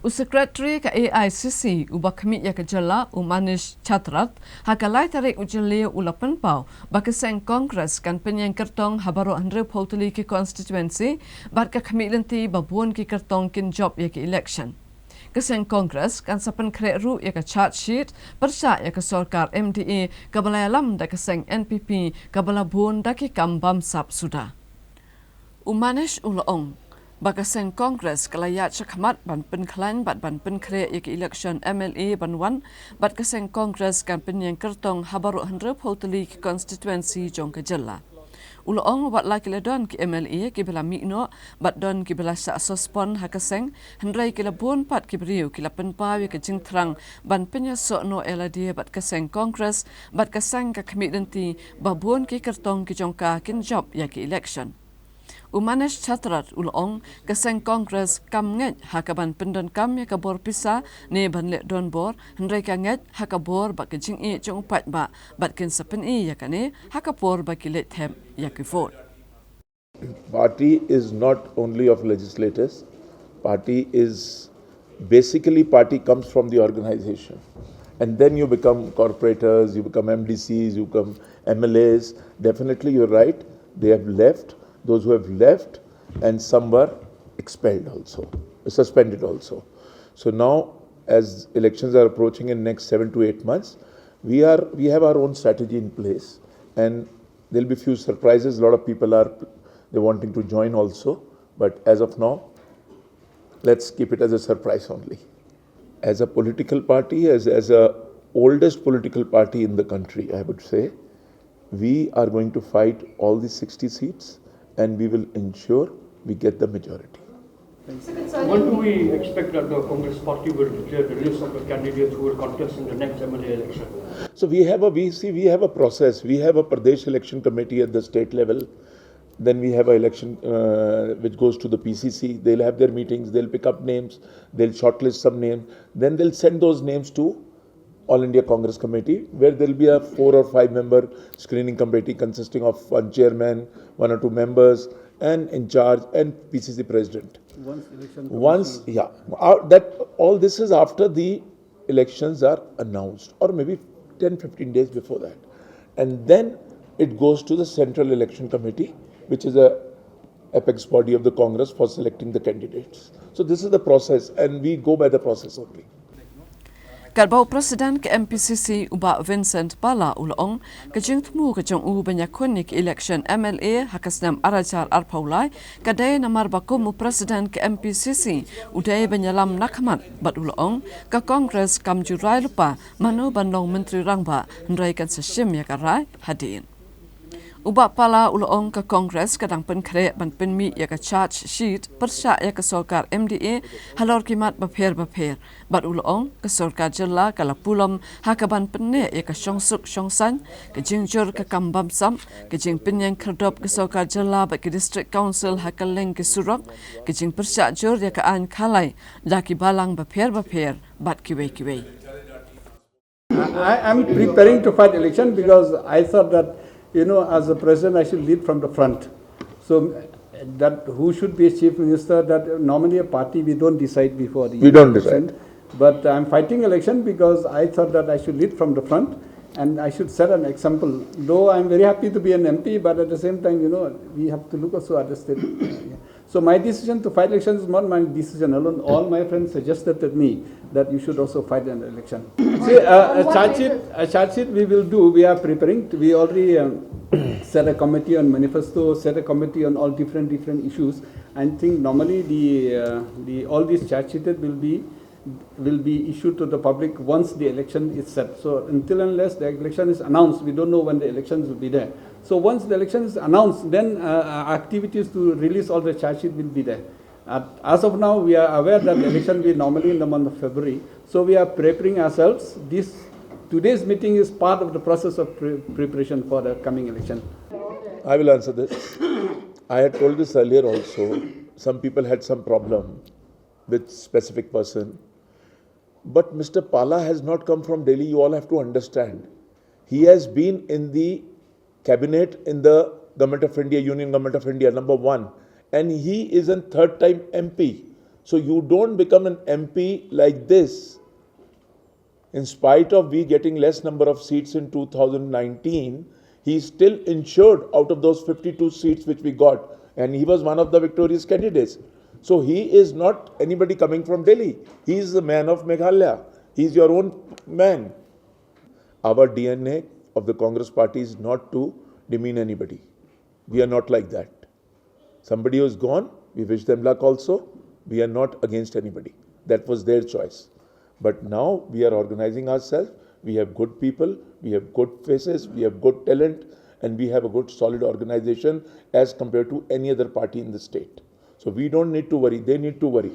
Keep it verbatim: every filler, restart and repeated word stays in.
U Secretary ka A I C C uba khmih ïa ka jylla, u Manish Chatrath, ha ka lai tarik u Jylliew u la pynpaw ba ka seng Congress kan pynïeng kyrtong ha baroh hynriew phew tylli ki constituency, bad ka khmih lynti ba bun ki kyrtong kin jop ïa ki election. Ka seng Congress kan sa pynkhreh ruh ïa ka charge sheet pyrshah ïa ka sorkar M D A kaba la ïalam da ka seng N P P kaba la bun da ki kam bamsap suda. U Manish u la ong ba ka seng Congress ka la ïaid shakhmat ban pynkhlaiñ bad ban pynkhreh ïa ka election M L A ban wan, bad ka seng Congress kan pynïeng kyrtong ha baroh hynriew phew tylli ki constituency jong ka jylla. U la ong wat la ki la don ki M L A kiba la mih noh bad don kiba la shah suspend ha ka seng, hynrei ki la bun pat ki briew ki la pynpaw ïa ka jingthrang ban pynïasoh noh ïa lade bad ka seng Congress, bad ka seng ka khmih lynti ba bun ki kyrtong ki jong ka kin jop ïa ki election. U Manish Chatrath u la ong ka seng Congress kam ngeit ha kaban pyndonkam ïa ka bor pisa ne ban leh donbor, hynrei ka ngeit ha ka bor bad ka jingïeit jong u paidbah, bad kin sa pyni ïa kane ha ka por ba ki leit thep ïa ki vote. Party is not only of legislators. Party is, basically, party comes from the organization. And then you become corporators, you become M D Cs, you become M L As. Definitely, you're right. They have left. Those who have left, and some were expelled also, suspended also. So now, as elections are approaching in next seven to eight months, we are, we have our own strategy in place, and there'll be few surprises. A lot of people are, they're wanting to join also, but as of now, let's keep it as a surprise only. As a political party, as, as a oldest political party in the country, I would say, we are going to fight all these sixty seats, and we will ensure we get the majority. When do we expect that the Congress party will declare the list of the candidates who will contest in the next M L A election? So we have a, we see, we have a process. We have a Pradesh Election Committee at the state level. Then we have an election uh, which goes to the P C C. They'll have their meetings. They'll pick up names. They'll shortlist some names. Then they'll send those names to All India Congress Committee, where there'll be a four or five member screening committee consisting of one chairman, one or two members, and in charge, and P C C president. Once election Once, yeah, uh, that all this is after the elections are announced, or maybe ten, fifteen days before that. And then it goes to the Central Election Committee, which is a apex body of the Congress for selecting the candidates. So this is the process, and we go by the process only. Katba u President ka M P C C u Bah Vincent Pala u la ong, ka jingthmu ka jong u ban ïakhun ïa ka election M L A ha ka snem ar hajar arphew lai ka dei namar ba kum u President ka M P C C u dei ban ïalam na khmat, bad u la ong ka Congress kam ju rai lypa mano ban long Myntri Rangbah, hynrei kan sa shim ïa ka rai hadien. U Bah Pala u la ong ka Congress ka dang pynkhreh ban pynmih ïa ka charge sheet pyrshah ïa ka sorkar M D A halor ki mat bapher bapher, bad u la ong ka sorkar jylla ka la pulom ha kaban pynneh ïa ka shongsuk shongsaiñ, ka jingjur ka kam bamsap, ka jingpynïeng khyrdop ka sorkar jylla bad ki District Council ha kylleng ki surok, ka jingpyrshah jur ïa ka aiñ khalai da ki balang bapher bapher bad kiwei kiwei. I am preparing to fight election because I thought that, you know, as a president, I should lead from the front. So that who should be chief minister, that normally a party, we don't decide before the We don't election. Decide. But I'm fighting election because I thought that I should lead from the front and I should set an example. Though I'm very happy to be an M P, but at the same time, you know, we have to look also at the state. So my decision to fight election is not my decision alone. All my friends suggested to me that you should also fight an election. See, uh, a charge sheet, a charge sheet we will do. We are preparing. We already um, set a committee on manifesto, set a committee on all different different issues. I think normally the uh, the all these charge sheeted will be will be issued to the public once the election is set. So until unless the election is announced, we don't know when the elections will be there. So once the election is announced, then uh, activities to release all the charge sheet will be there. At, as of now, we are aware that the election will be normally in the month of February. So we are preparing ourselves. This today's meeting is part of the process of pre- preparation for the coming election. I will answer this. I had told this earlier also. Some people had some problem with specific person. But Mister Pala has not come from Delhi. You all have to understand. He has been in the cabinet in the Government of India, Union Government of India, number one. And he is a third time M P. So you don't become an M P like this. In spite of we getting less number of seats in two thousand nineteen, he still ensured out of those fifty-two seats which we got, and he was one of the victorious candidates. So he is not anybody coming from Delhi. He is the man of Meghalaya. He is your own man. Our D N A of the Congress party is not to demean anybody. We are not like that. Somebody who is gone, we wish them luck also. We are not against anybody. That was their choice. But now we are organizing ourselves. We have good people, we have good faces, we have good talent, and we have a good solid organization as compared to any other party in the state. So we don't need to worry, they need to worry.